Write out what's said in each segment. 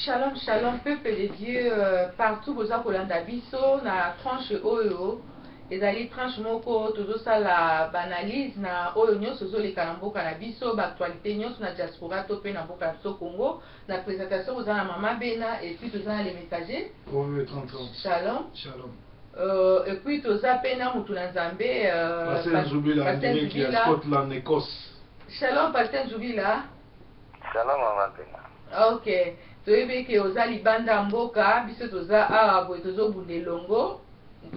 Shalom, shalom, peuple de Dieu, partout boza kolanda biso na tranche oyo ezali tranche moko tozosala baanalyse na oyo nyonso ezoleka na mboka na biso, baactualité nyonso na diaspora to mpe na mboka na biso Congo. Na présentation boza na Mama Bena et puis toza na le messager. Proverbe 30. Shalom. Shalom. Et puis toza mpe na mutu na Nzambe, Pasteur Nzubila, en Pasteur direct ya Nzubila. Scotland, Écosse. Shalom, Pasteur Nzubila. Shalom, Mama Bena. Ok, toyebi ke oza libanda ya mboka, biso toza awa boye tozobunda elongo,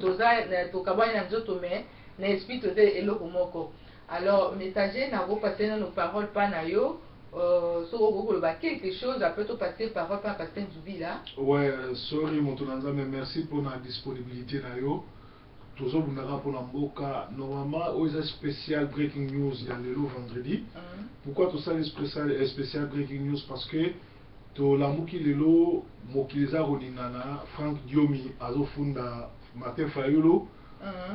toza tokabwani na nzoto mais na esprit toza eloko moko. Alors messager, nakopase nano parole pa na yo, soki okoki koloba quelque chose, après topase parole pa na Pasteur Nzubila. Ouais, sorry moto na Nzambe, merci pour la disponibilité na yo. Tozobundaka mpona mboka. Normalement oyo eza spécial breaking news ya lelo vendredi. Pourquoi tosali spécial breaking news? Parce que tolamuki lelo, mokili eza koningana. Frank Diomi azofunda Martin Fayulu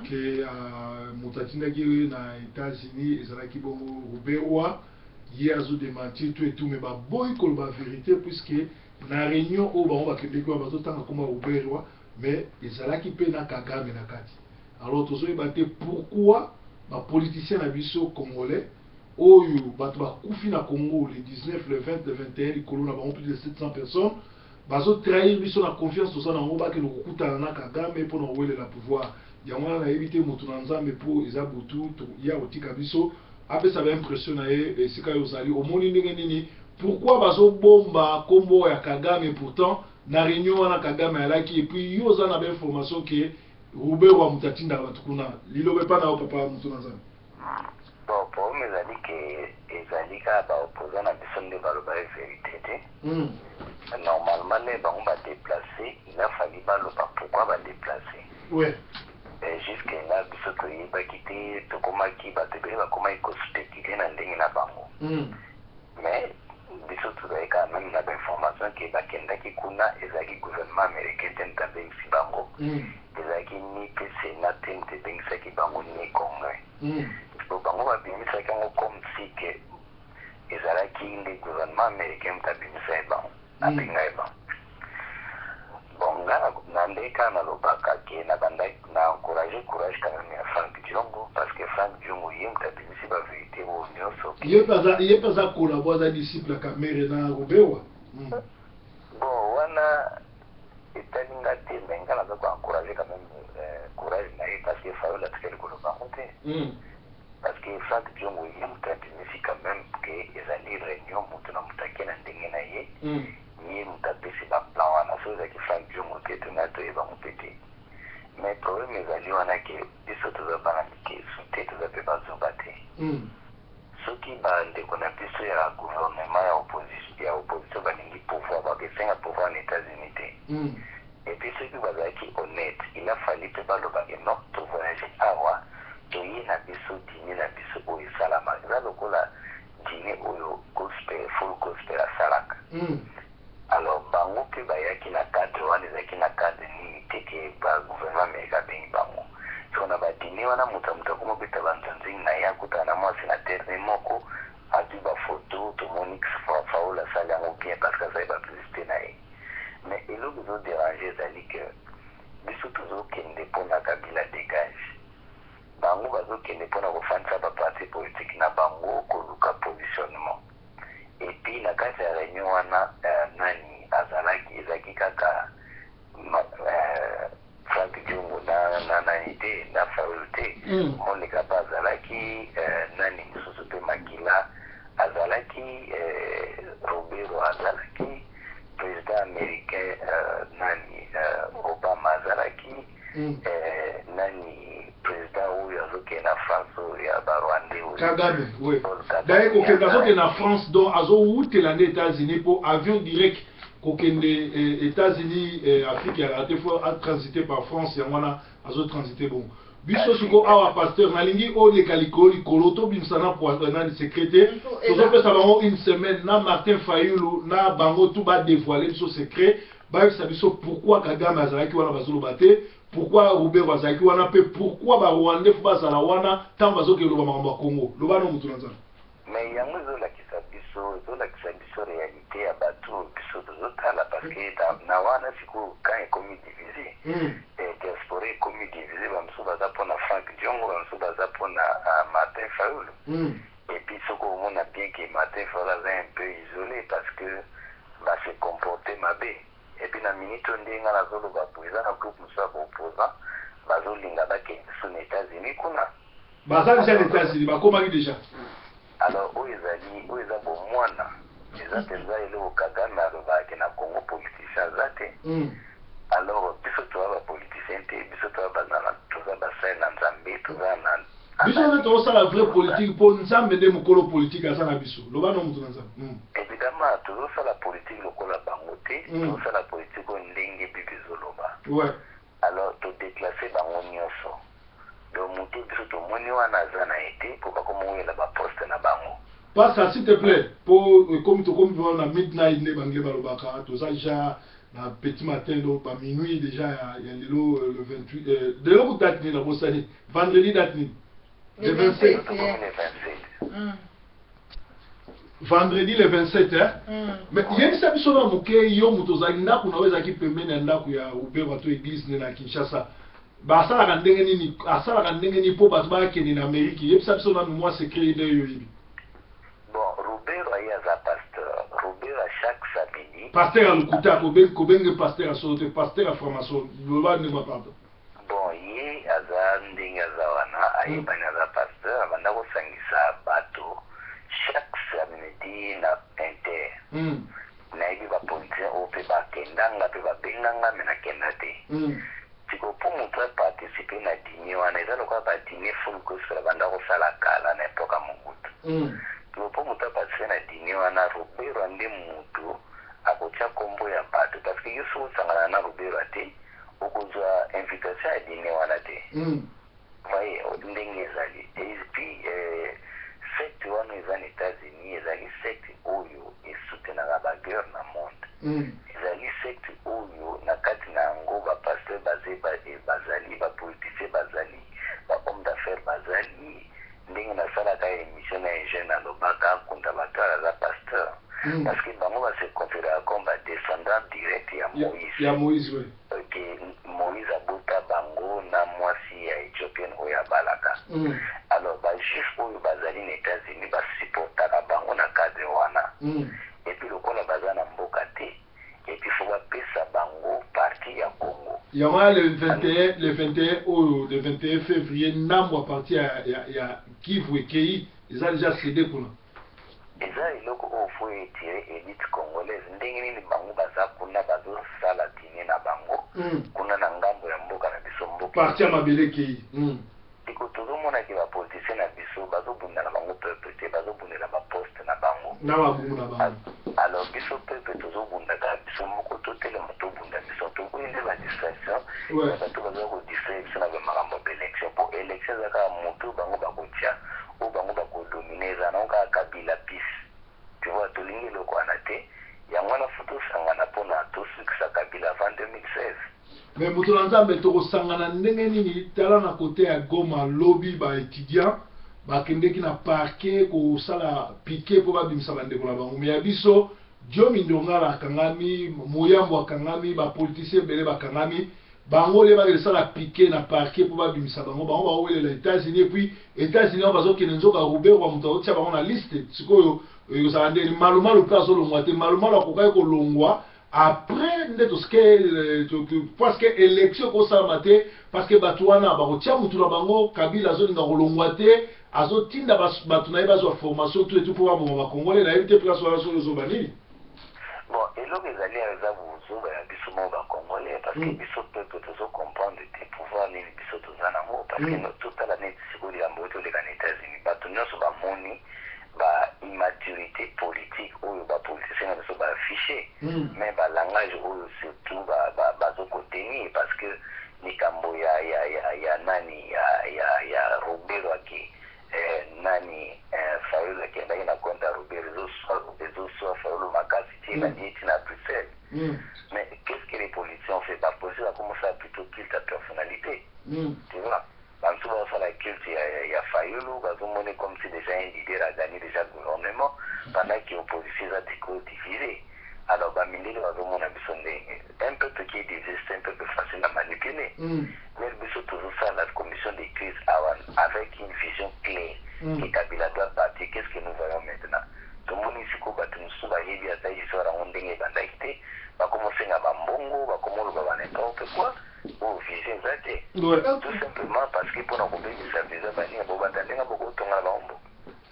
ke moto atindaki ye na États-Unis ezalaki bongo Ruberwa. Ye azodémentir tout et tout, mais baboyi koloba vérité, puisque na réunion oyo bango bakendeki wana, bazotanga komba Ruberwa, mais ezalaki mpe na Kagame na kati. Alors tozoyeba te pourquoi bapoliticien na biso congolais oyo bato bakufi na Congo le 19, le 20, le 21, likolo na bango plus de 700 personnes, bazotrahir biso na confiance toza nango, bakende kokutana na Kagame mpona kowelela pouvoir. Yango wana nayebi te, moto na Nzambe, mpo eza butu ya kotika biso, apesa baimpression na ye esika oyo ozali, omoni ndenge nini, pourquoi bazobomba nkombo ya Kagame, pourtant na réunion wana Kagame alaki, et puis yo oza na bainformation ke Ruberwa moto atindaka bato kuna. Liloba epa na yo, papa moto na Nzambe. Bon, problème ezali ke ezali kaka baopposant na biso nde baloba ye vérité te. Normalement nde bango badéplace, il a fallu baloba pourquoi badéplace. Jusque là biso toyebaki te. Tokomaki bato ebele bakomaki kospéculer na ndenge na bango, mais biso tozali kaka même na bainformation ke bakendaki kuna, ezalaki gouvernement américain te moto abengisi bango, ezalaki ni mpe Sénat te moto ebengisaki bango, ni Congrès. Po bango babimisaki yango comme si ke ezalaki nde gouvernement américain moto abimisa ye bango, abenga ye bango. Bon, nga na nde kaka nalobaka ke na banda na encourage courage quand même ya Frank Diongo, parce que Frank Diongo ye moto abimisi bavérité oyo nyonso. Ye mpe aza collabo, aza disciple ya Kamerhe na Ruberwa. Bon, wana etali nga te, mais nga naza koencourage quand même courage na ye, parce que Fayulu atikali koloba yango te. Parce que Frank Diongo ye moto abimisi quand même ke ezali réunion, moto na moto ake na ndenge na ye. Ye moto apesi baplan wana. So ezalaki Frank Diongo te, tonga toyebango mpe te. Mais problème ezali wana ke biso toza bana mike su te, toza mpe bazoba te. Soki bandeko na biso ya gouvernement ya opposition balingi pouvoir, bakesenga pouvoir na États-Unis te. Et puis soki bazalaki honnête, il a fallu mpe baloba ke non, tovoyage awa, toye na biso dîner na biso oyo esalama eza lokola dîner oyo gospel, full gospel asalaka. Alors bango mpe bayaki na cadre wana, ezalaki na cadre nini te ke bagouvernement américain abengi bango. So na badîner wana, moto ya moto akoma obeta banzanzingi na ye, akutana na mwa sénateur ne moko, azwi bafoto, tomoni Fayulu asali yango bien parce que azali bapublicité na ye. Mais eloko ezodérange ezali ke biso tozokende mpona Kabila dégage, bango bazokende mpona kofandisa baparti politique na bango, koluka positionnement. Et puis na kati ya réunion wana, nani azalaki? Ezalaki kaka Frank Diongo na nani te, na Fayulu te. Moleka mpe azalaki, nani mosusu mpe, Makila azalaki, Ruberwa azalaki, président américain nani, Obama azalaki, nani, président oyo azokende na France oyo ya barwandais oyo. Kagame, oui. Paul Kagame. Daye kokende, azokende na France, donc azowutela nde États-Unis mpo avion direct kokende États-Unis, Afrique yalaka te, faut atransiter par France. Yango wana azotransite bongo. Biso siko awa, pasteur, nalingi oleka likolo likolo, tobimisa na nani secret te. Tozopesa bango une semaine na Martin Fayulu na bango tu badévoile biso secret, bayebisa biso pourquoi Kagame azalaki wana, bazoloba te, pourquoi Ruberwa azalaki wana, mpe pourquoi barwandais faut bazala wana ntango bazokende loba makambo ya Congo. Loba no, motu na Nzambe. Mais yango ezolakisa biso réalité ya bato oyo biso tozotala, parce Parce que na wana sikoyo camp ekomi divisé. Diaspora ekomi divisé, bamosusu baza mpona Frank Diongo, bamosusu baza mpona Martin Fayulu. Et puis soki omona bien que Martin Fayulu aza un peu isolé parce que base comporte mabe. Et puis na minute oyo, ndenge nga nazoloba boye, eza na groupe mosusu ya baopposant bazolinga bakende so na États-Unis kuna. Baza déjà na États-Unis, bakomaki déjà. Alors oyo ezali, oyo eza bomwana, eza mpenza eloko Kagame alobaki na Congo, politicien aza te. Alors biso toza bapoliticien te, biso toza basali na Nzambe, toza na Biso nde tozosala vraie politique, mpo Nzambe nde mokolo politique aza na biso. Loba no, moto na Nzambe. Évidemment, tozosala politique lokola bango te. Tozosala politique oyo ndenge Bible ezoloba. Alors todéclasse bango nyonso. Donc motu biso tomoni wana aza na ye te, mpo bakoma oyela baposte na bango. Pasteur, s'il te plaît, po ekomi, tokomi vraiment na midnight, nde banglais balobaka, toza déjà na petit matin, donc ba minuit déjà ya lelo, le 28, lelo ku date nini? Nabosani. Vendredi date nini? Le 27. Tokomi le 27. Vendredi le 27, hein? Mm. Mais yebisa biso na moke, yo moto ozalaki, ndako na yo ezalaki pembeni ya ndako ya Ruberwa to église nde na Kinshasa, basalaka ndenge nini, asalaka ndenge nini mpo bato bakende na Amérique? Yebisa biso nanu mwa secret nde yo oyebi. Bon, Ruberwa ye aza pasteur. Ruberwa, chaque samedi Pasteur ya lokuta, kobenge pasteur ya solo te, pasteur ya franc-maçon. Loba ndenge, pardon. Bon, ye aza ndenge aza wana, ayebani aza pasteur, abanda kosangisa bato chaque samedi na inter. Nayebi bapoliticien oyo mpe bakendanga mpe babenganga, me nakenda te. Siko mpo moto aparticipe na dîner wana, eza lokola badîner full gospel abanda kosala kala na époque ya Mobutu. Siko mpo moto aparticipe na dîner wana, Ruberwa nde motu akotia nkombo ya bato, parce que yo soki osangana na Ruberwa te, okozwa invitation ya dîner wana te. Voye ndenge ezali. Et puis secte wana eza na États-Unis, ezali secte oyo esoutenaka baguerre na monde. Ezali secte oyo na kati na yango bapasteur bazali, bapoliticien bazali, bahomme d'affaires bazali. Ndenge nasalaka émission na jeune, alobaka nkunda bato aza pasteur. Parce que bango base considéraka comme badescendant direct ya Moïse. Ya Moïse, oui. Ke Moïse abota bango na mwasi ya éthiopienne oyo abalaka. Alors bajuif oyo bazali na États-Unis basupportaka bango na cadre wana. Et puis lokola baza na mboka te, et puis faut bapesa bango partie ya Congo. Yango wana le 21, le 21 oyo, le 21 février, ndambo ya partie ya Kivu ekei, eza déjà cédé kuna. Eza eloko oyo faut etire élite congolaise. Ndenge nini bango baza kuna, bazosala dîner na bango kuna na ngambo ya mboka na biso, mboka Partie ya mabele ekei. Siko tozomonaki bapoliticien na biso bazobunda na bango peuple te, bazobundela baposte na bango. Na babungu na bango. Alors biso peuple tozobundaka biso moko, totelema, tobunda biso, toboyi nde badistraction. Bato baza kodistraire biso na bamakambo ya baélection, po élection eza kaka motu bango bakotia, oyo bango bakodomine, eza nango kaka Kabila pis, tu vois. Tolingi eloko wana te. Yango wana faut tosangana mpona tosukisa Kabila avant 2016. Mais moto na Nzambe, tokosangana ndenge nini? Tala na kote ya Goma, lobi baétudiant bakendeki na parquet kosala piquet mpo babimisa bandeko na bango. Me ya biso Diomi Ndongala akangami, Moyambo akangami, bapoliticien ebele bakangami. Bango nde bakende sala piquet na parquet mpo babimisa bango. Bango baowelela États-Unis, et puis États-Unis yango bazokende, nzoka Ruberwa moto azotia bango na liste. Sikoyo ekozala ndeni? Malumalu mpe azolongwa te. Malumalu akokaki kolongwa après nde toske, parce que élection ekosalama te, parce que bato wana bakotia mutu na bango. Kabila azolinga kolongwa te, azotinda bato na ye bazwa formation tout et tout mpo baboma bakongole. Nayebi te place wana soki ozoba nini. Bon, eloko ezali awa, eza bozoba ya biso moko bacongolais, parce que biso peuple tozocomprendre te pouvoir nini biso toza nango, parce que totala neti sikoyo likambo oyo toleka na États-Unis, bato nyonso bamoni ba immaturité politique oyo bapoliticien na biso baaffiche. Mais balangage oyo surtout bazokotenir, parce que likambo ya nani, ya Ruberwa ake, nani, Fayulu akendaki na compte ya Ruberwa, ezoswa Fayulu makasi ti elandi ye ti na Bruxelles. Mais qu'est-ce que les politiciens ont fait? Bapoliticien bakomosala plutôt culte ya personnalité. Tu vois, bamosusu bazosala culte ya Fayulu, bazomoni comme si déjà un leader a gagné déjà gouvernement, pendant que opposition eza déco divisé. Alors. Mindele bazomona biso ndenge un peuple qui est divisé, c'est un peuple facile à manipuler. Mais biso tozosala commission de crise awa avec une vision claire que Kabila doit partir. Qu'est ce que nous voyons maintenant? Tomoni sikoyo bato mosusu bayebi ata histoire yango ndenge ebandaki te, bakomosenga bambongo, bakomoloba ba n'importe quoi. Oyo vision eza te. Tout simplement parce que mpona kobebisa vision, baninga bobanda ndenge bokotonga na bango mboka.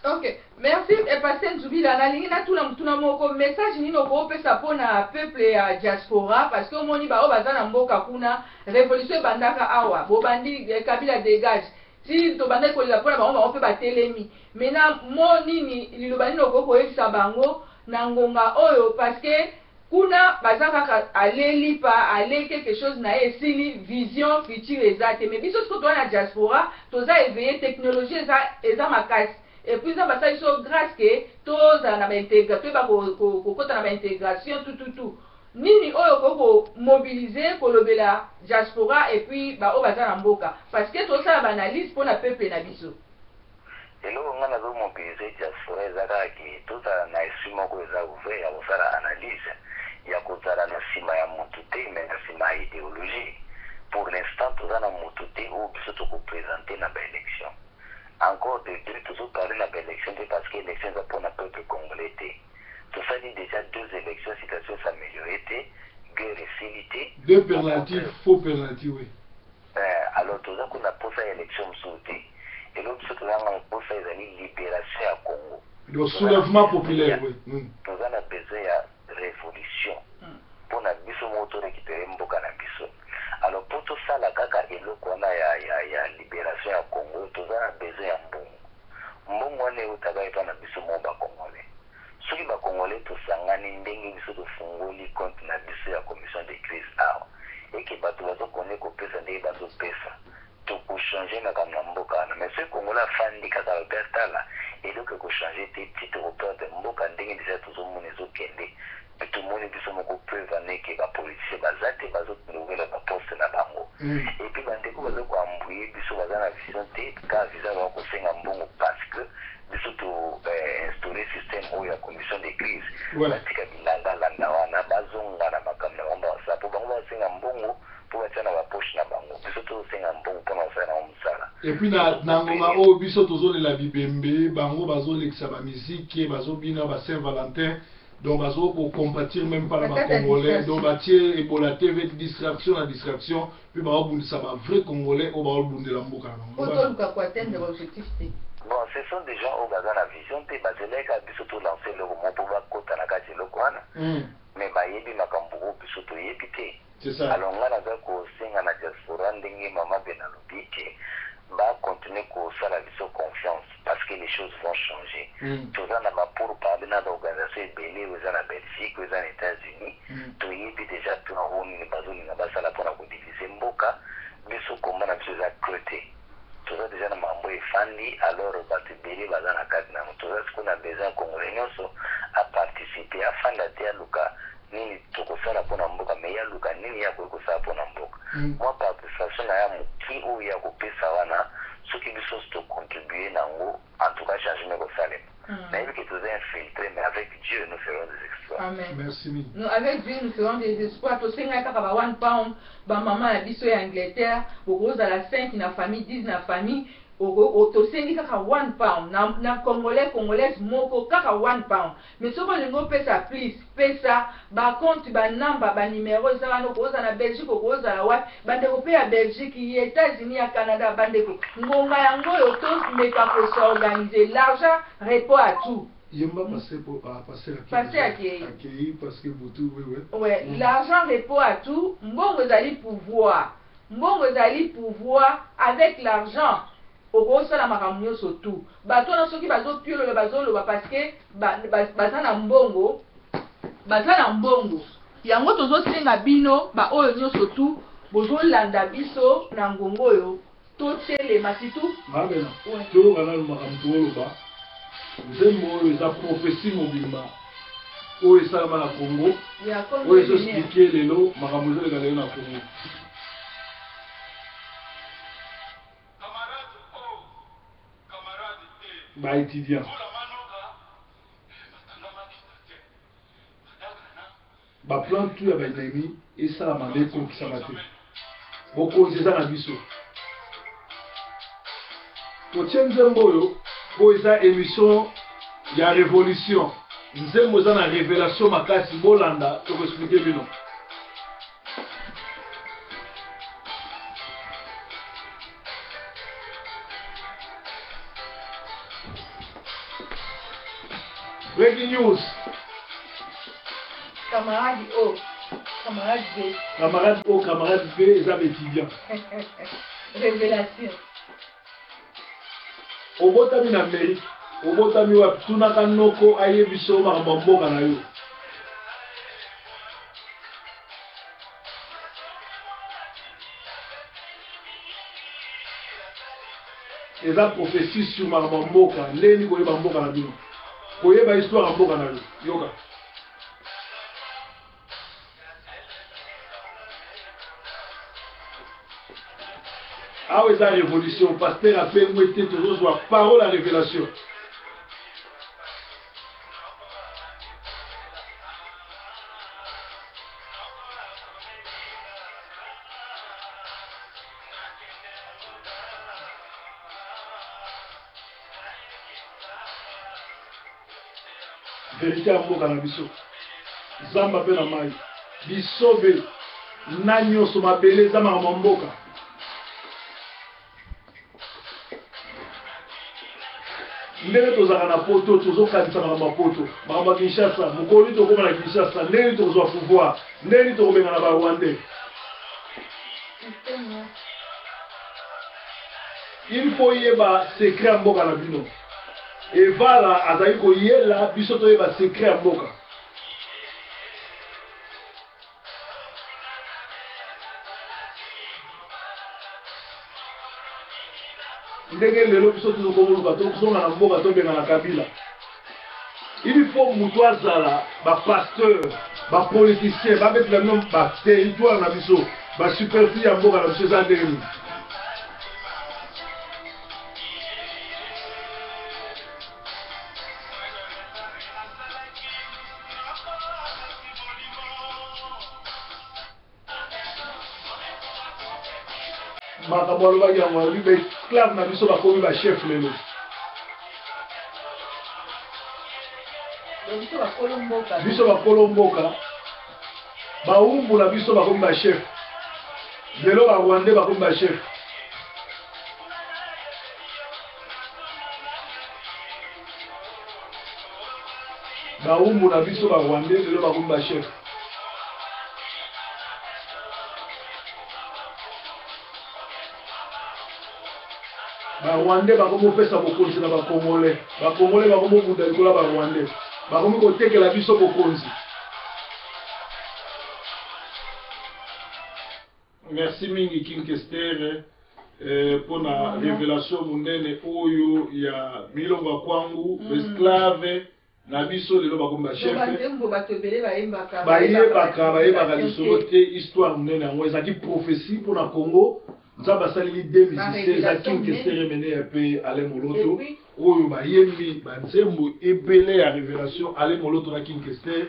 Ok, merci, pasteur Nzubila. Nalingi natuna motuna moko. Message nini okopesa mpona peuple ya diaspora? Parce que omoni baoyo baza na mboka kuna, révolution ebandaka awa, bobandi "Kabila dégage", ti tobandaki kolela mpona bango, bango mpe batelemi. Maintenant mo nini, liloba nini okoki koyebisa bango na ngonga oyo? Parce que kuna baza kaka aleli pa ale quelque chose na ye esili, vision future eza te. Mais biso siko toza na diaspora, toza éveillé, technologie eza makasi, et puis nzambe asali biso grâce ke tozala na baintégra, toyeba kokɔta na baintégration tututu. Nini oyo okoki komobiliser, kolobela diaspora et puis baoyo baza na mboka? Parce que tosala baanalyse mpona peuple na biso. Eloko nga nazomobiliser diaspora eza kaka ke tozala na esprit moko eza ouvert ya kosala analyse, ya kozala na nsima ya motu te, mais na nsima ya idéologie. Pour l'instant toza na motu te oyo biso tokoprésenter na baélection. Encore de deux, tozoparler na baélection te, parce que élection eza mpona peuple congolais te. Tosali déjà deux élections, situation s'améliorer te, guerre esili te. Deux penalty, faux penalty, oui. Alors toza kuna mposa ya élection mosusu te. Eloko biso tozanga mposa ezali libération ya Congo. Le soulèvement populaire, oui. Toza na besoin ya révolution mpona biso moko torécupérer mboka na biso. Alors mpo tosala kaka eloko wana ya libération ya Congo, toza na besoin ya mbongo. Mbongo wana eutaka epa na biso moko bacongolais. Soki bacongolais tosangani ndenge biso tofungoli compte na biso ya commission de crise awa, eke bato bazokone kopesa ndenge bazopesa, tokochanger makambo na mboka wana. Mais soki congolais afandi kaka, alobi atala, eloko ekochanger te ti tokoperdre mboka ndenge deja tozomona ezokende. Tomoni biso moko preuve aneke bapoliticien baza te, bazokende baposte na bango. Et puis bandeko baza koembrouiller biso, baza na vision te, kaka vision baka kosenga mbongo, parce que biso to instauré système oyo ya commission de crise. Batika bilandalanda wana, bazonga na makambo na bango basala, mpo bango basenga mbongo mpo batia na bapoche na bango. Biso tozosenga mbongo mpona kosala nango mosala. Et puis na ngonga oyo biso tozolela bibembe, bango bazolekisa bamiziki, bazobina ba Saint Valentin. Donc bazokocompatir même pas na bacongolais. Donc batie Ebola TV, distraction na distraction, mpe baobundisa bavrai congolais oyo baobundela mboka na bango. Toluka koatteindre baobjectif te. Bon, ce sont des gens oyo baza na vision te. Bazelaka biso tolancer eloko moko mpo bakota na kati eloko wana, mais bayebi makambo oyo biso toyebi te. C'est ça. Alors nga naza kosenga na diaspora, ndenge mama Ben alobi, ke bacontinue kosala biso confiance, parce que les choses vont changer. Toza na bapourparler na baorganisation ebele oyo eza na Belgique, oyo eza na États-Unis. Toyebi déjà plan oyo nini bazolinga basala mpona kodiviser mboka. Biso komba na biso eza creux te, toza déjà na makambo efandi. Alors bato ebele baza na kati nango. Toza sikoyo na besoin congolais nyonso aparticiper, afanda te, aluka nini tokosala mpona mboka, mais ye aluka nini ye akoki kosala mpona mboka. Mwa participation na ya moki oyo ya kopesa wana, soki biso nyonso tocontribuer nango, en tout cas changement ekosalema. Nayebi ke toza infiltré, mais avec Dieu nous ferons des exploits. Amen. Merci mingi. Nous, avec Dieu nous ferons des exploits. Tosengaki kaka ba 1 pound. Bamama na biso ya Angleterre, bokozala 5 na famille, 10 na famille, tosengi kaka 1 pound na congolais, congolaise moko, kaka 1 pound. Mais soki olingi opesa plus, pesa. Bacompte, banamba, banimero eza wana. Okozala na Belgique, okozala wapi, bandeko mpe ya Belgique, ya États-Unis, ya Canada, bandeko, ngonga yango oyo tomeka kos'organiser. L'argent répond à tout. Yemba passé po ah, passé. Passé akei. Akei parce que butu, oui. Ouais. L'argent répond à tout. Mbongo ezali pouvoir, mbongo ezali pouvoir. Avec l'argent okosala makambo nyonso tu. Bato wana soki bazopiolola, bazoloba parce que baza na mbongo, baza na mbongo. Yango tozosenga bino baoyo nyonso tu bozolanda biso na ngongo oyo, totelema surtout. Mabena. Toyoka nanu makambo tooloba. Nzembo oyo eza prophétie mobimba oyo esalama na Congo, ya oyo ezoexpliquer lelo makambo ezoleka lelo na Congo. Camarade O, camarade T. Baétudiant. Mvula manoka, batangamaki te. Badagana. Ba plan tout ya ba ennemi esalama nde ekokisama te. Bokonzi eza na biso. Totie nzembo oyo po eza emission ya revolution. Nzembo eza na revelation makasi, bolanda toko expliquer bino. Breaking news. Camarade O, camarade B. Camarade O, camarade B eza ba étudiant. Révélation. Obotami na Amérique, obotami wapi? Tunaka noko ayebi so makambo ya mboka na yo. Eza prophétie sur makambo ya mboka, ndenge koyeba mboka na bino, koyeba histoire ya mboka na yo. Yoka. Awa eza révolution, pasteur apengwe te, tozozwa parole ya révélation. Verité ya mboka na biso, zamba mpe na mai, bisobe na nyonso, mabele eza makambo ya mboka. Ndenge tozalaka na poto, tozokanisa makambo ya poto, makambo ya Kinshasa. Mokolo nini tokóma na Kinshasa? Ndenge nini tokozwa pouvoir? Ndenge nini tokobengana Barwandais? Il faut yeba secret ya mboka na bino. Evala azali koyela biso toyeba secret ya mboka. Ndenge lelo biso tozokoluka tozonga na mboka, tobengana Kabila, il faut moto azala, bapasteur, bapoliticien, babetela bino baterritoire na biso, basuperficie ya mboka na biso eza ndenge nini. Makambo alobaki yango, alobi baesclave na biso bakomi bachef lelo. Biso bakolo mboka, bawumbu na biso bakomi bachef lelo, Barwandais bakomi bachef. Bawumbu na biso Barwandais lelo bakomi bachef. Barwandais bakomi kopesa bokonzi na Bacongolais. Bacongolais bakomi kobunda likolo ya Barwandais, bakomi kotekela biso bokonzi. Merci mingi, King Kester, mpona révélation monene oyo ya milongo ya kwangu. Esclave na biso lelo bakomi bachef. Banzembo bato ebele bayembaka. Bayebaka lisolo te. Histoire monene yango ezalaki prophétie mpona Congo. Nzambe asaleli deux musiciens, eza King Kester Emeneya mpe Alain Moloto, oyo bayembi banzembo ebele ya révélation. Alain Moloto na King Kester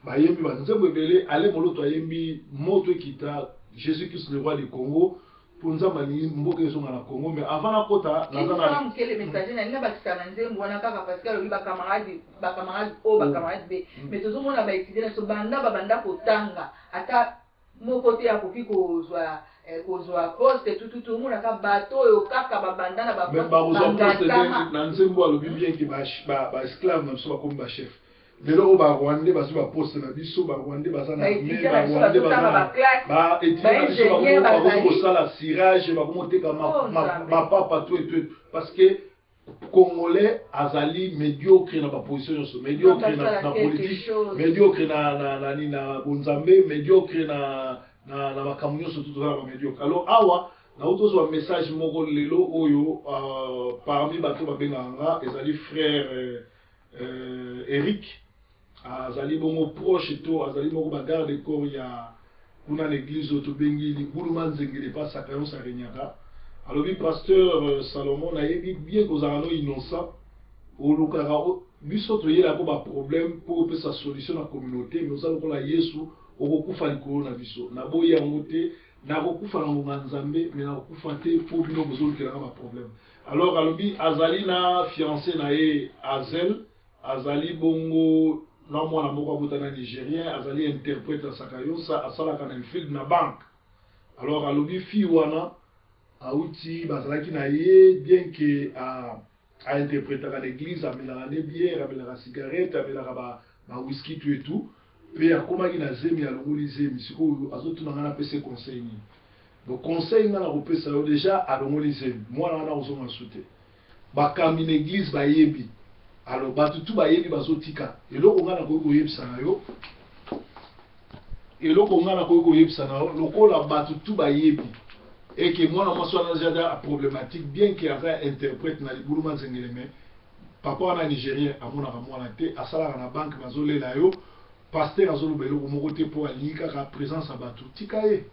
bayembi banzembo ebele. Alain Moloto ayembi "Moto ekita", "Jésus Christ le roi du Congo", mpo Nzambe alingi mboka ezonga na Congo. Mais avant nakota, naza na mokele messager na ngai, bakisa na nzembo wana kaka parce que alobi bacamarade, bacamarade O, bacamarade B, mais tozomona baétudiant na biso banda babanda kotanga, ata moko te akoki kozwa poste. Tututu omonaka bato oyo kaka babanda na bakozwa poste. Na nzembo alobi bien ke baesclave na biso bakomi bachef lelo oyo. Barwandais bazwi baposte na biso, Barwandais baza na armée, Barwandais baétudiant na biso bakomi kosala cirage, bakomi koteka mapapa, tout et tout, parce que Congolais azali médiocre na baposition nyonso: médiocre na politique, médiocre na nani, na bonzambe, médiocre na makambo nyonso. Tu toza na bamédiocre. Alors awa nauti tozwa message moko lelo oyo, parmi bato babengaka nga, ezali frère Eric, azali bongo proche to azali moko bagarde corps ya kuna na église oyo tobengi Libuluma Nzengele, epasaka nyonso aregnaka. Alobi: "Pasteur Salomon, nayebi bien kozala no innocent, olukaka Biso toyelako ba problème mpo opesa solution na communauté, mais oza lokola Yesu, okokufa likolo na biso. Naboyi yango te, nakokufa na ngonga Nzambe, mais nakokufa te mpo bino bozolukelanga ba problème. Alors alobi azali na fiancé na ye Azel, azali bongo na mwana moko abota na Nigérien, azali interprète na Sakayosa, asalaka na Enfield na banque. Alors alobi fille wana auti, bazalaki na ye bien que ainterprétaka na église, amelaka nde bière, amelaka cigarette, amelaka ba whisky, tout et tout. Mpe akomaki na zemi, alongoli zemi. Sikoyo azotuna ngai napesa conseil nini. Donc conseil ngai nakopesa yo, déjà alongoli zemi, mwana wana kozonga su te. Bakambi na église bayebi, alors bato tu bayebi, bazotika. Eloko ngai nakoki koyebisa na yo, eloko ngai nakoki koyebisa na yo, lokola bato tu bayebi eke mwana mwasi wana aza problématique, bien que aza interprète na libulu manzengele, mais papa wana Nigérien amonaka mwana te, asalaka na banque, bazolela yo. Pasteur azoloba eloko moko te mpo alingi kaka présence ya bato. Tika ye.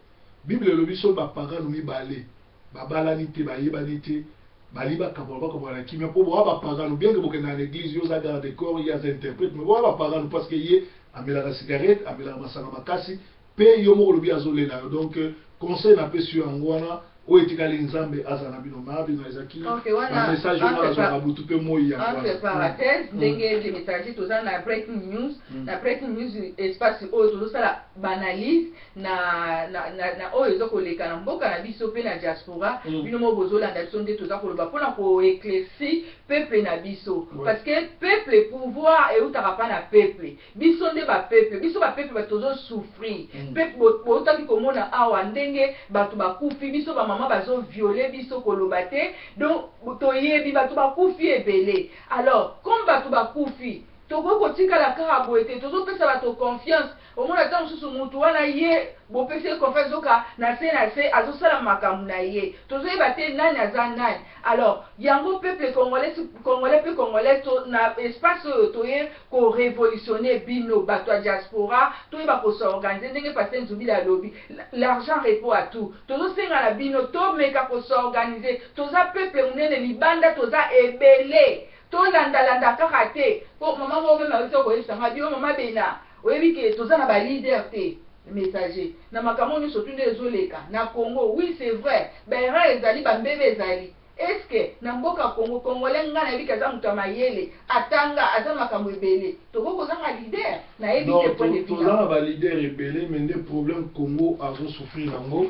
Bible elobi so bapagano mibale babalani te, bayebani te, bali bakabola, bakabola na kimia, mpo boa bapagano. Bien que bokendaka na église, yo oza garde corps, ye aza interprète, mais boa bapagano, parce que ye amelaka cigarette, amelaka masanga makasi, mpe yo moko olobi azolela yo. Donc conseil napesi yo yango wana. Oyo etikali, Nzambe aza na bino. Maa bino ezalaki bamessage oyo nazwaka butu mpe moi. Yango entre parenthèse, ndenge le messager, toza na breaking news. Na breaking news, espace oyo tozosala baanalyse na oyo eza koleka na mboka na biso mpe na diaspora. Bino moko bozolanda biso nde toza koloba mpona koéclaircir peuple na biso, parce que peuple, pouvoir eutaka mpa na peuple. Biso nde bapeuple, biso bapeuple, bato tozosouffrir. Mpe boutaki komona awa ndenge bato bakufi, biso bamama bazovioler biso, koloba te. Donc toyebi bato bakufi ebele. Alors comme bato bakufi, tokoki kotikala kaka boye te. Tozopesa bato confiance, omona ata mosusu mutu wana ye bopesi ye confiance, oka na se na se azosala makambo na ye, tozoyeba te nani aza nani. Alors yango peuple congolais, congolais mpe congolais, na espace oyo toye korévolutionner bino bato ya diaspora, toyeba kos'organiser ndenge pasteur Nzubila alobi, l'argent répond à tout. Tozosenga na bino tomeka kos'organiser. Toza peuple monene libanda, toza ebele, tolandalanda kaka te. Po mama moko même awuti koyebisanga bio, mama Bena, oyebi ke toza na baleader te. Messager na makambo nyonso tu nde ezoleka na Congo, oui, c'est vrai, baerreur ezali, bambebe ezali. Est ce que na mboka Congo, congolais, ngai nayebi ke aza moto ya mayele, atanga, aza makambo ebele, tokoki kozanga leader? Nayebi te, point de vue. Toza na baleader ebele, mais nde problème Congo azosouffrir nango,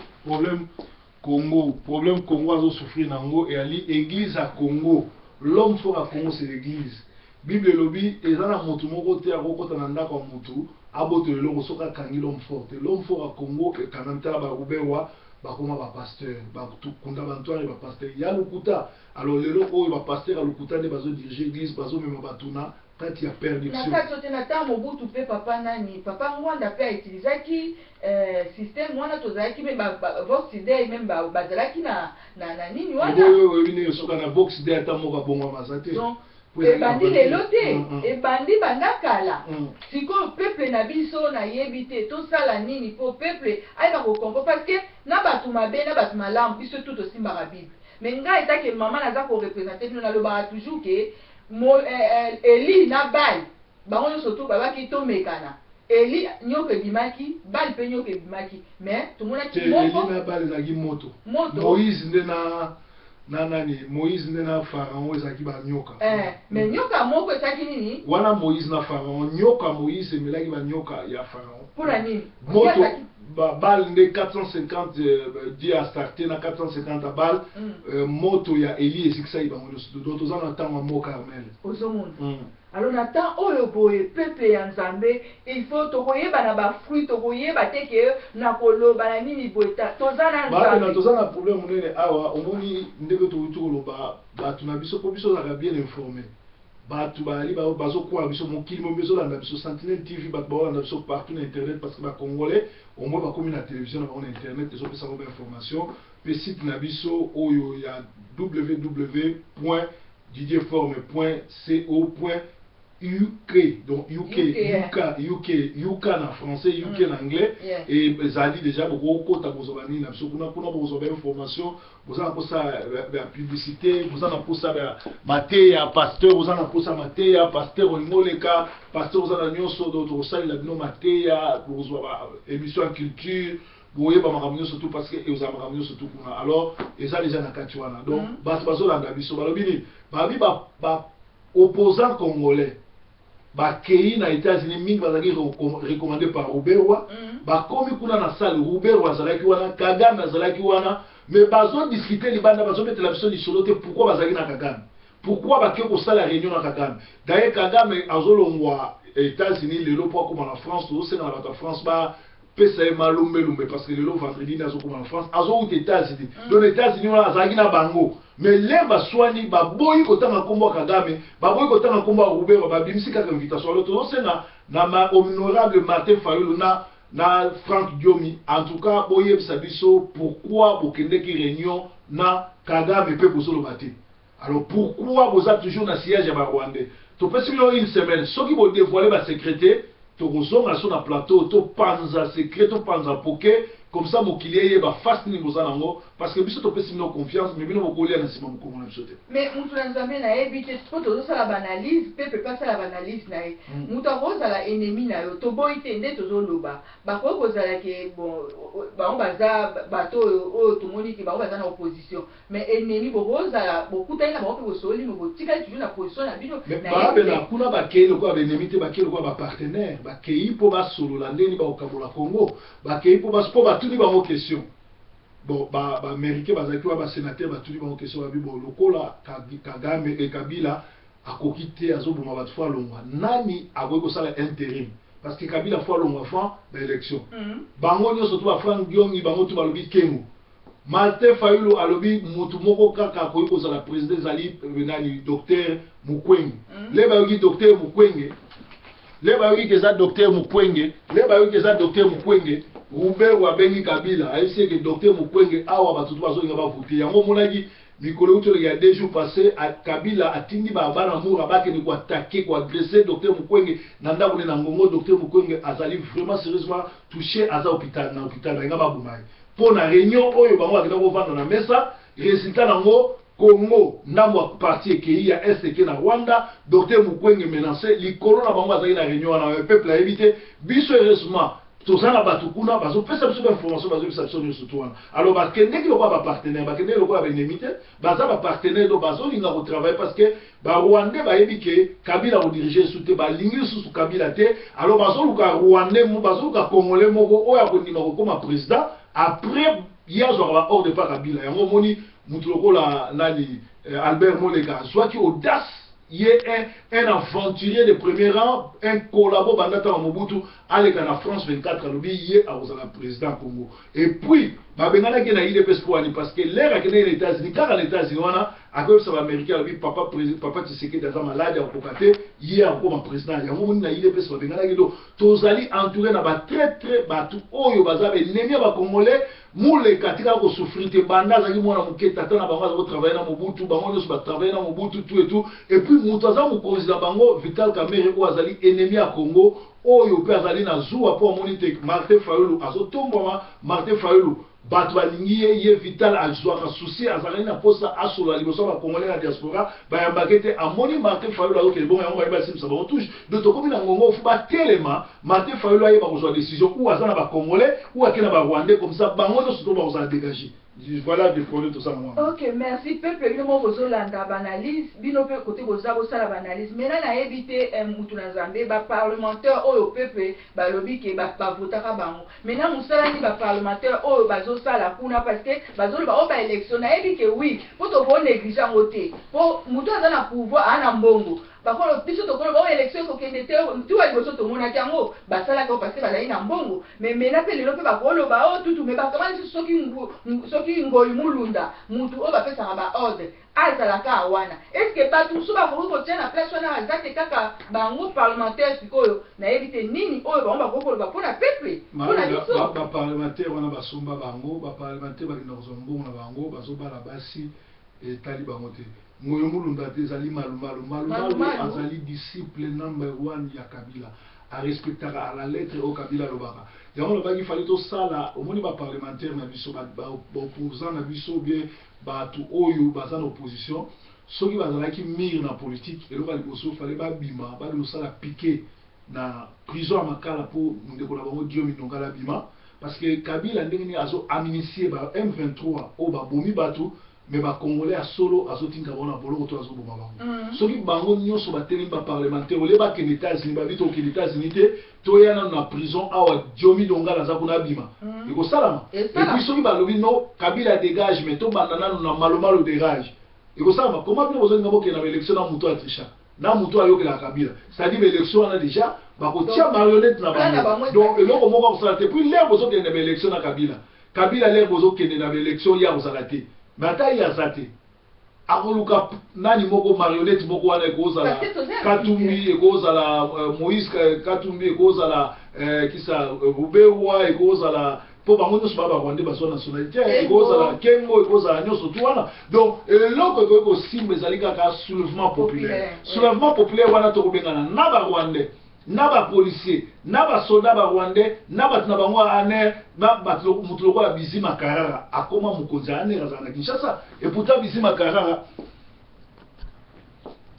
problème Congo azosouffrir nango eyali église ya Congo. L'homme fort ya Congo, c'est l'église. Bible elobi eza na motu moko te akokɔta na ndako ya motu abotola eloko soki akangi l'homme fort te. L'homme fort ya Congo ekangami. Tala baruberwa, bakoma bapasteur, bakunda bantware, bapasteur ya lokuta. Alors lelo oyo bapasteur ya lokuta nde bazodirige église, bazomema bato na kati ya perdition. Na kati te, na ntango Mobutu mpe papa nani, papa Ngwanda mpe autilisaki système wana. Tozalaki même Vox Dei, même bazalaki na nini wana. Oyo oyebi ndenge soka na Vox Dei, ata moko abongwama aza te. Ebandi lelo te, ebandi banda kala. Sikoyo peuple na biso, nayebi te tosala nini mpo peuple ayeba kocomprendre, parce que na bato mabe na bato malamu, biso tu tosimbaka Bible. Mais ngai etake mama, naza koreprésenter bino, nalobaka toujours ke Eli na Bal, bango nyonso tu babaki tomekana. Eli nyoka ebimaki, Bal mpe nyoka ebimaki, mais tomonaki moko. Eli na Bal ezalaki moto. Moto. Moïse nde na nani, Moïse nde na Pharaon ezalaki banyoka. Mais nyoka moko ezalaki nini? Wana Moïse na Pharaon, nyoka Moïse emelaki banyoka ya Pharaon. Mpona nini? Moto Bal nde 450 dieu Astarte na 450 Bal, moto ya Eli ezikisaki bango nyonso. Donc toza na ntango ya Mont Carmel. Ozomona? Alors na temps oyo boye, peuple ya Nzambe, il faut tokoyeba na bafruit, tokoyeba te ke na koloba na nini boye, toza na Nzambe. Toza na problème monene awa. Omoni ndenge tokuti koloba bato na biso, mpo biso ozalaka bien informé, bato bazali bazokwala biso, mokili mombi ezolanda biso, Sentinelle TV, bato baolanda biso partout na internet, parce que bacongolais au moins bakomi na télévision na bango na internet, ezopesa bango bainformation. Mpe site na biso oyo ya www didierforme co. UK, donc UK, UK, UK, UK, UK na français, UK na anglais. Et ezali déjà bokokota, bozwa banini na biso kuna. Kuna bokozwa bainformation. Boza na mposa ya publicité, boza na mposa ya mateya, pasteur, oza na mposa mateya, pasteur olingi oleka, pasteur oza na nyonso. Donc tokosalela bino mateya, bokozwa ba émission ya culture, boyeba makambo nyonso tout, parce que ezala makambo nyonso tout kuna. Alors eza déjà na kati wana. Donc bato bazolanda biso, balobi nini? Babi ba opposant congolais bakei na États-Unis, mingi bazalaki recommandé par Ruberwa. Bakomi kuna na salle, Ruberwa azalaki wana, Kagame azalaki wana, mais bazodiscuter libanda, bazobetela biso lisolo te. Pourquoi bazalaki na Kagame? Pourquoi bakei kosala réunion na Kagame? D'ailleurs, Kagame azolongwa États-Unis lelo mpo akóma na France. Tozosenga na bato ya France bapesa ye malumbelumbe, parce que lelo vendredi nde azokóma na France, azowuta États-Unis. Donc États-Unis wana azalaki na bango, mais le baswani, baboyi kotanga nkombo ya Kagame, baboyi kotanga nkombo ya Ruberwa, babimisi kaka invitation. Alors tozosenga na honorable Martin Fayulu na Frank Diomi, en tout cas boyebisa biso pourquoi bokendeki réunion na Kagame mpe bozoloba te. Alors pourquoi boza toujours na sillage ya Barwandais? Topesi bino une semaine, soki bodévoiler basecret te, tokozonga so na plateau, topanza secret, topanza poke comme ça mokili eyeba face nini boza nango, parce que biso topesi bino confiance, mais bino bokolia na nsima mokongo na biso te. Mais mutu na Nzambe, nayebi te, mpo tozosala baanalyse, peuple mpe asala baanalyse na ye. Moto akozala ennemi na yo, toboyi te. Nde tozoloba, bakoki kozala ke bon, bango baza bato oyo tomoni ke bango baza na opposition, mais ennemi bokozala, bokutani na bango mpe bosoli, me botikali toujours na position na bino. Babela kuna, bakei lokola baennemi te, bakei lokola bapartenaire. Bakei mpo basolola ndeni bakokabola Congo. Bakei mpo batuni bango question. Bon, baaméricain bazalaki wana, basénateur batuni bango question, babi: bon, lokola Kagame e Kabila akoki te, azoboma bato, faut alongwa, nani akoki kosala intérim? Parce que Kabila faut alongwa avant baélection. Bango nyonso to baFrank Diongi, bango to balobi kengo. Martin Fayulu alobi motu moko kaka akoki kozala président, ezali nani? Docteur Mukwenge. Le bayoki docteur Mukwenge, le bayoki eza docteur Mukwenge, le bayoki eza docteur Mukwenge. Ruberwa abengi Kabila, ayebisi eke docteur Mukwenge awa, bato to bazolinga bavote yango. Omonaki mikolo euti oleka ya 2 jours passé, Kabila atindi bana mura bakende koattaquer, koagresser docteur Mukwenge na ndako nde na ngongo. Docteur Mukwenge azali vraiment sérieusement touché, aza hôpital, na hôpital, balinga baboma ye mpo na réunion oyo bango bakenda kovanda na mesa. Résultat nango, Congo ndambo ya parti ekei ya est, eke na Rwanda. Docteur Mukwenge menacé likolo na bango, bazalaki na réunion wana. Peuple ayebi te. Biso, heureusement, toza na bato kuna bazopesa biso bainformation, bazopesa biso nyonso to wana. Alors bakendeki lokola bapartenaire, bakendeki lokola baennemi te, baza bapartenaire. Donc bazolinga kotravailler, parce que Barwandais bayebi ke Kabila kodiriger esu te, balingi lisusu Kabila te. Alors bazoluka Rwandais, bazoluka Congolais moko oyo akondima kokóma président après ye, azwaka baordre pa Kabila. Yango omoni mutu lokola nani, Albert Moleka azwaki audace, ye un aventurier de premier rang, un collabo banda ntango Mobutu, aleka na France 24, alobi ye akozala président Congo. Et puis babenganaki na UDPS mpo wani, parce que l'heure akendaki na États-Unis, kaka na États-Unis wana akoyebisa baaméricain, alobi papa, papa Tshisekedi aza malade, akokoka te, ye akokoma président. Yango moni na UDPS babenganaki. Donc tozali entouré na batraître, bato oyo baza baennemi ya bacongolais. Muleka atikaka kosouffrir te banda azalaki mwana moke. Tata na bango aza kotravailler na Mobutu, bango nyonso batravailler na Mobutu, tout et tout. Et puis moto aza mokonzi na bango, Vital Kamerhe, oyo azali ennemi ya Congo, oyo mpe azali na zuwa mpo amoni te Martin Fayulu azotombwama. Martin Fayulu, bato balingi ye. Ye Vital azwaka souci, azalaki na mposa asolola liboso ya bacongolais na diaspora, bayambaki te. Amoni Martin Fayulu azokende bongo, yango bayebi basimbisa bango touche. Donc tokomi na ngongo, faut batelema. Martin Fayulu ayeba kozwa décision, ou aza na bacongolais ou ake na Barwandais, comme ça bango nyonso to bakozala dégagé. Voilà des problèmes tosala mwana. Ok, merci. Peuple, bino moko bozolanda baanalyse, bino mpe kote boza bosala baanalyse. Maintenant nayebi te, mutu na Nzambe, baparlementaire oyo peuple balobi ke bavotaka bango, maintenant mosala nini baparlementaire oyo bazosala kuna? Parce que bazoloba oyo baélection, nayebi ke oui, mpo tokonégliger yango te, mpo motu aza na pouvoir, aa na mbongo. Bakolo biso tokoloba oyo élection ekokende te. Tuwa liboso tomonaki yango, basalaki oyo parce que bazali na mbongo. Mais maintenant mpe lelo mpe bakoloba oyo tutu, mais bakama lisusu soki Ngoi Mulunda, mutu oyo bapesaka baordre, azalaka wana. Est ce que bato mosusu bakoki kotia na place wana baza te? Kaka bango parlementaire sikoyo, nayebi te nini oyo bango bakoki koloba mpona peuple, mpona biso. Baparlementaire wana basomba bango. Baparlementaire bakenda kozwa mbongo na bango, bazobala basi, etali bango te. Ngoyo Mulunda te, ezali Malumalu. Malumalu Malumalu. azali disciple number one ya Kabila, arespectaka à la lettre oyo Kabila alobaka. Yango alobaki fallait tosala. Omoni, baparlementaire na biso, baopposant na biso, bien bato oyo baza na opposition, soki bazalaki mûrs na politique, eloko ya liboso fallait babima, babima kosala piquet na prison ya Makala mpo ndeko na bango Diomi Ndongala abima. Parce que Kabila, ndenge nini azo amnistier ba M23 oyo babomi bato, mais bacongolais ya solo azotinda bango na boloko to azoboma bango? Soki bango nyonso batelemi, baparlementaire, olie bakende États-Unis, babi tokende États-Unis te, toya nano na prison awa, Diomi Ndongala aza kuna, abima, ekosalama. Esalama. Et puis soki balobi no, Kabila dégage, mais tobanda nano na Malumalu dégage, ekosalama. Koma bino bozolinga bokende na baélection na moto atricha, na moto ayokelaka Kabila, c'est-à-dire baélection wana déjà bakotia marionnette na Plan na bango. bango. Donc eloko moko akosala te. Puis l'heure bozokende na baélection na Kabila, Kabila, l'heure bozokende na baélection, ye akozala te. Mais ata ye aza te, akoluka nani moko, marionnette moko wana, ekozala Parce que toza ya Katumbi, ekozala Moïse Katumbi, ekozala kisa Ruberwa, ekozala, mpo bango nyonso baa barwandais, bazwa nationalité. Kengo. Ekozala Kengo, ekozala nyonso tu wana. Donc eloko ekoki kosimba ezali kaka soulèvement populaire. Populaire, Soulèvement populaire wana, tokobengana na barwandais, na bapolicier, na basoda barwandais, na bato na bango ya ANR, na bato moto lokola Bizima Karara akóma mokonzi ya ANR, azala na Kinshasa. Et pourtant Bizima Karara,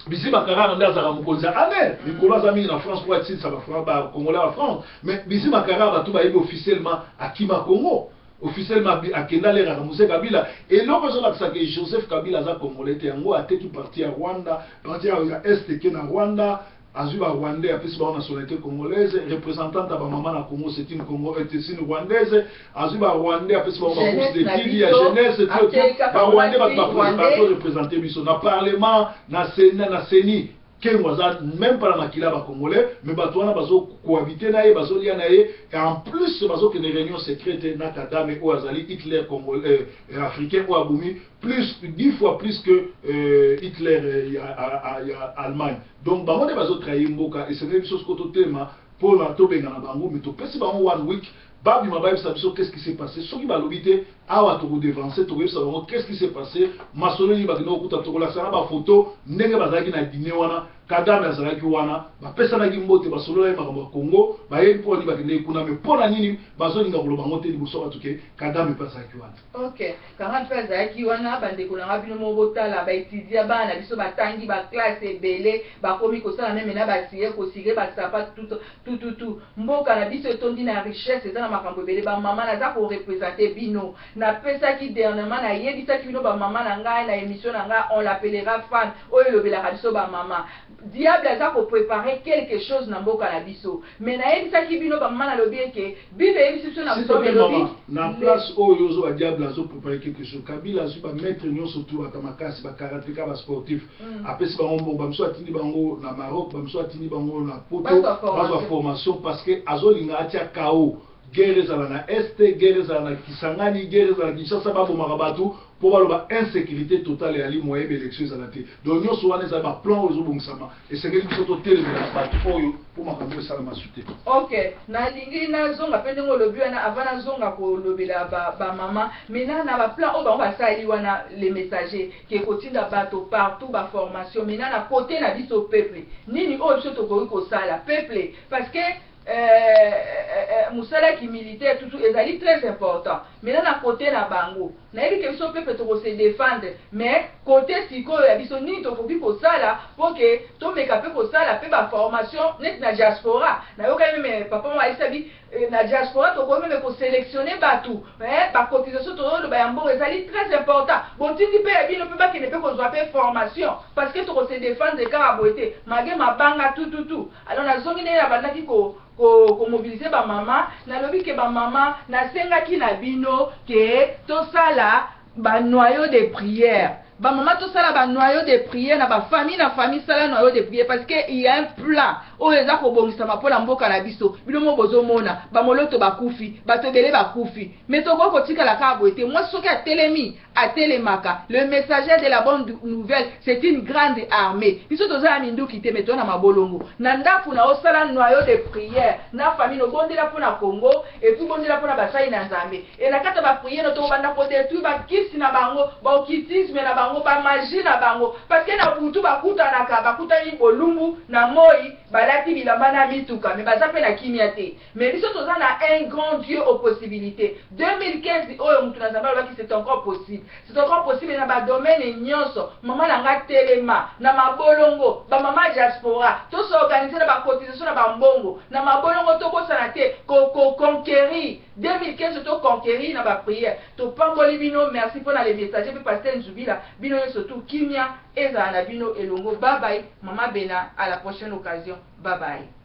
Bizima Karara nde azalaka mokonzi ya ANR. Mikolo aza mingi na France mpo atinisa bacongolais ya France. Mais Bizima Karara, bato bayebi officiellement akima Congo, officiellement akenda aleraka Mzee Kabila. Eloko ezolakisa ke Joseph Kabila aza congolais te, yango ateki partie ya Rwanda, partie ya Est eke na Rwanda, azwi barwandais, apesi bango nationalité congolaise. Représentante ya bamama na Congo, c'est une Congo, c'est une Rwandaise. Azwi barwandais, apesi bango babourse d'études ya jeunesse. Barwandais, bato bazo biso na parlement, na Sénat, na CENI. Kengo aza même pas na makila ya bacongolais, mais bato wana bazocohabite na ye, bazolia na ye, et en plus bazokende réunion secrète na Kagame oyo azali Hitler congolais, africain, oyo abomi plus 10 fois plus que Hitler ya Allemagne. Donc bango nde bazotrahir mboka. Esengeli biso siko totema mpona tobengana bango. Mais topesi bango one week, babima, bayebisa biso qu'est-ce qui s'est passé. Soki balobi te, awa tokodevance, tokoyebisa bango qu'est-ce qui s'est passé, masolo nini bakende kokuta. Tokolakisa na bafoto ndenge bazalaki na dîner wana, Kagame azalaki wana, bapesanaki mbote, basololaki makambo ya Congo. Bayebi mpo nini bakendeki kuna, mais mpo na nini bazolinga koloba yango te liboso bato ke Kagame mpe azalaki wana? Ok, Kagame mpe azalaki wana. Bandeko na nga, bino moko botala, baétudiants, bana na biso batangi baclasse ebele, bakomi kosala même na bacirer, kocirer basapatu, tututu. Mboka na biso etondi na richesse, eza na makambo ebele. Bamama, naza koreprésenter bino. Napesaki dernièrement, nayebisaki bino, bamama na ngai, na émission na ngai On l'appellera femme, oyo elobelaka biso bamama, diable aza koprépare quelque chose na mboka na biso. Mais nayebisaki bino bamama, nalobi eke Bible eyebisi biso na Psaume, elobi na place oyo ozwa, diable azoprépare quelque chose. Kabila azwi bamaître nyonso tu, ata makasi, bakarateka, basportif, apesi bango mbongo. Bamiso atindi bango na Maroc, bamiso atindi bango na Poto, bazwa formation, parce que azolinga atia kao, guerre ezala na Est, guerre ezala na Kisangani, guerre ezala na Kinshasa, babomaka bato mpo baloba insécurité totale eyali, moyen baélection ezala te. Donc nyonso wana ezali baplan oyo ezobongisama. Esengeli biso totelemela bato oyo mpo makambo esalama su te. Ok, nalingi nazonga mpe ndenge olobi wana. Avant nazonga kolobela bamama, maintenant na baplan oyo bango basali wana, les messagers ke kotinda bato partout, baformation, maintenant na côté na biso peuple, nini oyo biso tokoki kosala, peuple? Parce que mosalaki militaire tutu ezali très important. Maintenant na côté na bango, nayebi ke biso peuple tokose défendre, mais côté sikoyo ya biso, nini tokoki kosala mpo ke tomeka mpe kosala mpe baformation neti na diaspora? Nayokaki même papa moko ayebisabi na diaspora tokoki même kosélectionne bato. Bacotisation tozoloba ya mbongo ezali très important. Botindi mpe ya bino mpe bakende mpe kozwa mpe formation, parce que tokose défendre kaka boye te, mage mabanga tututu. Alors nazongi ndenge nabandaki komobiliser bamama. Nalobi ke bamama, nasengaki na bino ke tosala banoyau de prière. Bamama, tosala banoyau de prière na bafamille, na famille sala noyau de prière, parce que il y a un plan. Oyo eza kobongisama mpo na mboka na biso. Bino moko bozomona, bamoloto bakufi, bato ebele bakufi. Mais tokoki kotikala kaka boye te. Mwasi soki atelemi, atelemaka. Le messager de la bonne nouvelle, c'est une grande armee. Biso toza na minduki te, mais toza na mabolongo. Na ndaku na yo, sala noyau de prière na famille no, bondela mpo na Congo et puis bondela mpo na basali na Nzambe. Et na kati ya ba prière no, tokobanda ko detruire ba kisi na bango, ba occultisme na bango, ba magie na bango. Parce que na butu bakutanaka, bakutani bolumbu na moyi, balati bilamba na mituka, mais baza pe na kimia te. Mais biso toza na un grand Dieu aux possibilites. 2015 oyo mutu na Nzambe alobaki c'est encore possible. C'est encore possible na ba domaines nionso. Maman na nga telema na mabolongo, ba maman diaspora to s'organiser na ba cotisations na ba mbongo na mabolongo tobosana te ko ko conquerir 2015 to conquerir na ba prières. Topamboli bino merci pona le messager pe pasteur Nzubila bino nionso tout kimia ezala na bino elongo bye bye maman Bena à la prochaine occasion bye bye.